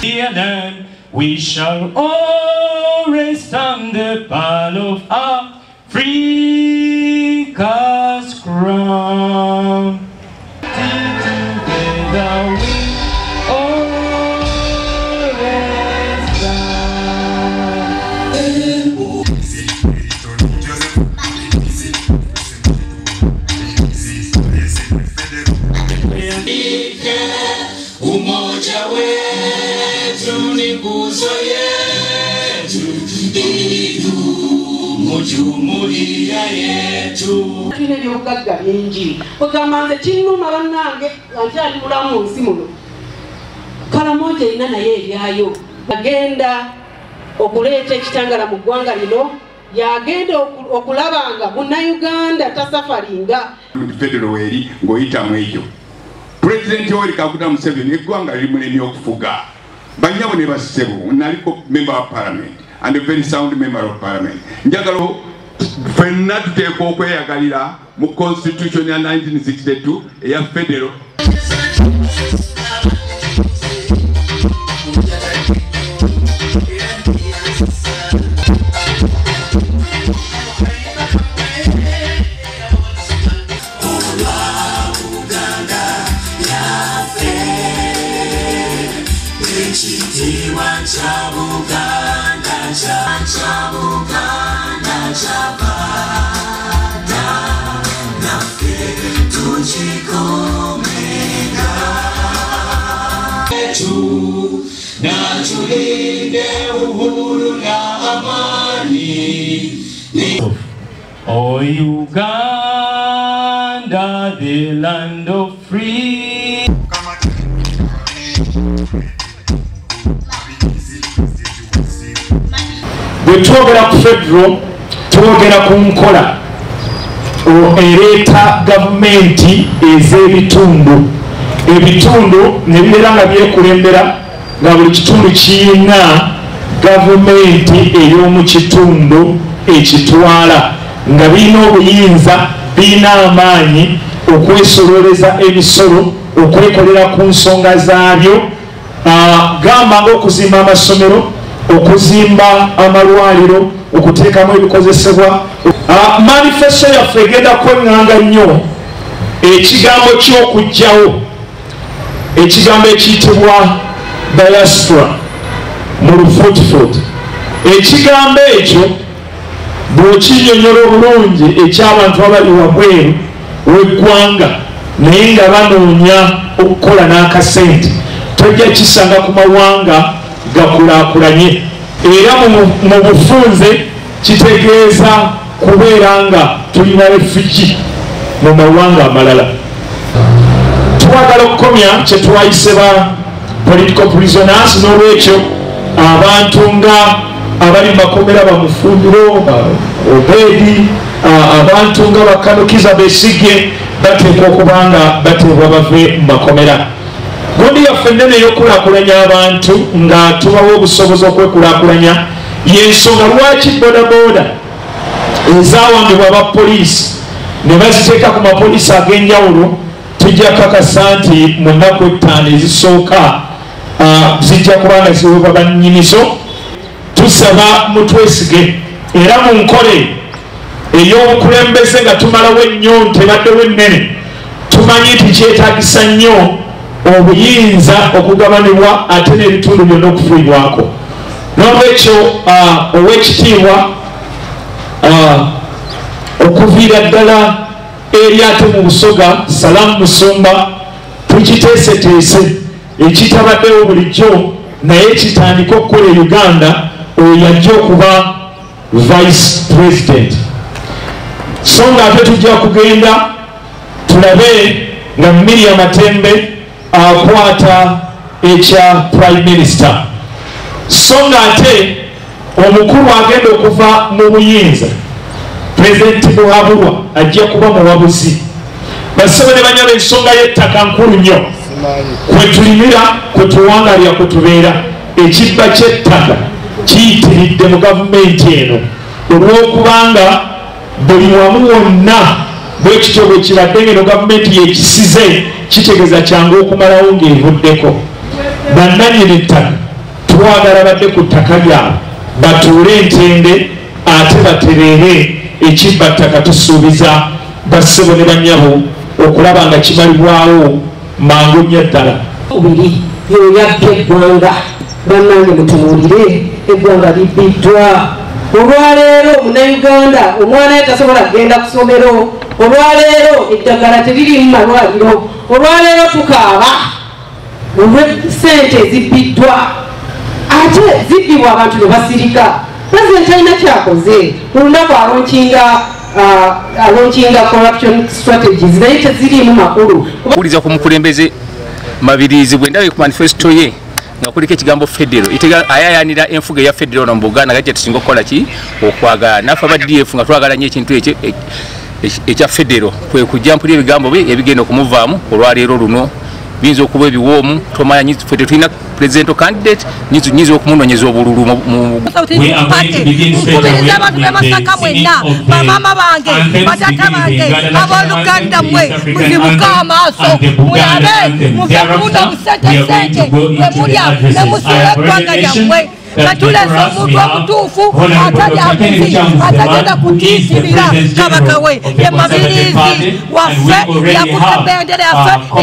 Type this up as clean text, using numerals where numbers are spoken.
We shall always stand the pile of Africa's crown. Together we always stand. Umoja wetu ni nguzo yetu, idumu jumuiya yetu. Tulina ebyobugagga bingi, ogamba nze kinnuma bannange nga nkyali mulamu nsi muno. Karamoja erina naye ebyayo. Agenda okuleeta ekitangala mu ggwanga lino, yagenda okulaba nga munnayuganda tasafaringa. Federal eri ng'oyita mu ekyo. President Yoweri Kaguta Museveni eggwanga limulemye okufuga. Bannyabo ne bassebo, naliko member of parliament and a very sound member of parliament. Njagala ffenna tuteekwa okweyagalira mu constitution ya 1962 eya federal. Na tulinde uhuru na amani. O Uganda, the land of free. Bwe twogera ku federal, twogera ku nkola ereeta gavumenti ez'ebitundu. Ebitundu ne bibeera nga byekulembera, nga buli kitundu kirina gavumenti ey'omu kitundu ekitwala, nga birina obuyinza, birina amaanyi okwesololeza emisolo, okwekolera ku nsonga zaabyo, gamba ng'okuzimba amasomero, okuzimba amalwaliro, okuteekamu ebikozesebwa. Manifesto yaffe egenda kweŋŋanga nnyo ekigambo ky'okuggyawo ekigambo ekiyitibwa diaspora mu lufuutifuuti. Ekigambo ekyo bw'okinnyonnyola obulungi eky'abantu abali wabweru w'eggwanga naye nga banoonya okukola n'akasente, tojja kisanga ku mawanga gakulaakulanye. Era mu bufunze kitegeeza kubeera nga tulina refugee mu mawanga amalala. Twagala okukomya kye twayise ba political prisoners, n'olwekyo abantu nga abali mu makomera bamufumbiro, Obedi, abantu nga Bakanukiza Besigye bateekwa okuba nga bateebwa bave mu makomera. Gundi yaffe ennene ey'okukulaakulanya abantu nga tubawa obusobozi okwekulaakulanya y'ensonga lwaki bodaboda ezaawambibwa aba poliisi ne baziteeka ku mapoliisi ag'enjawulo. Tujja kakasa nti mu nnaku 5 ezisooka zijja kuba nga ziweebwa bannyinizo. Tusaba mutwesige era mu nkola ey'obukulembeze nga tumalawo ennyonta ebaddewo ennene. Tumanyi nti kyetaagisa nnyo obuyinza okugabanibwa ate n'ebitundu byonna okufuuyibwako. N'olwekyo ow'ekitiibwa okuviira ddala eri ate mu Busoga, Salamu Musumba, tukiteeseteese ekitabaddewo bulijjo naye kitandika okukola e Uganda, oyo yajja okuba vice president. So nga ate tujja kugenda tulabe nga Miria Matembe akwata ekya prime minister. So nga ate omukulu agenda okuva mu buyinza, President Buhabulwa, ajja kuba muwabuzi. Bassebo ne bannyabo, ensonga y'ettaka nkulu nnyo. Kwe tulimira, kwe tuwangalira, kwe tubeera. Ekibba ky'ettaka kiyitiridde mu gavumenti eno olw'okubanga buli wamu wonna bwe kityo bwe kibadde ng'eno gavumenti yekisize, kitegeeza kyangu okumalawo ng'evuddeko. Bannannyini ttaka Twagala badde ku ttaka lyabwe, batuule entende ate batereere. Ekibba ttaka tusuubiza bassebo ne bannyabo okulaba nga kimalibwawo mangu nnyo ddala. Biri yoyabba eggwanga. Bannange, mutunuulire eggwanga libbiddwa. Olwaleero Munnayuganda omwana ye tasobola kugenda ku ssomero. Olwaleero eddagala teriri mu malwaliro. Olwaleero tukaaba olw'essente ezibbiddwa, ate zibbibwa abantu ne basirika. Pulezidenti alina kyakoze ku lunaku alaunchinga corruption strategies, naye teziriimu makulu. Kuwuliza ku mukulembeze Mabirizi, bwe ndabye ku manifesto ye nga kuliko ekigambo federo, ayayanira enfuga eya federo no mu Buganda, gajja tusinga okukola ki okwagala naffe aba DF nga twagala nnyo ekintu ekyo ekya federo. Kwe kujja mpulira ebigambo bye ebigenda okumuvaamu olwaleero luno biyinza okuba ebiwoomu, tomanya. Ffe tetulina presidential candidate, nyinza okumunonyeza obululu. Nkubiriza abantu b'e Masaka mwenna, bamaama bange, batata bange, abooluganda, mmwe muzibuke amaaso, mulabe, muve kubuno busente sente bwe mulya ne musuula eggwanga lyammwe. Katulese omuntu omutuufu atalya nguzi, atagenda kutiisirira kabaka we ye Mabirizi waffe, yakutte bendera yaffe.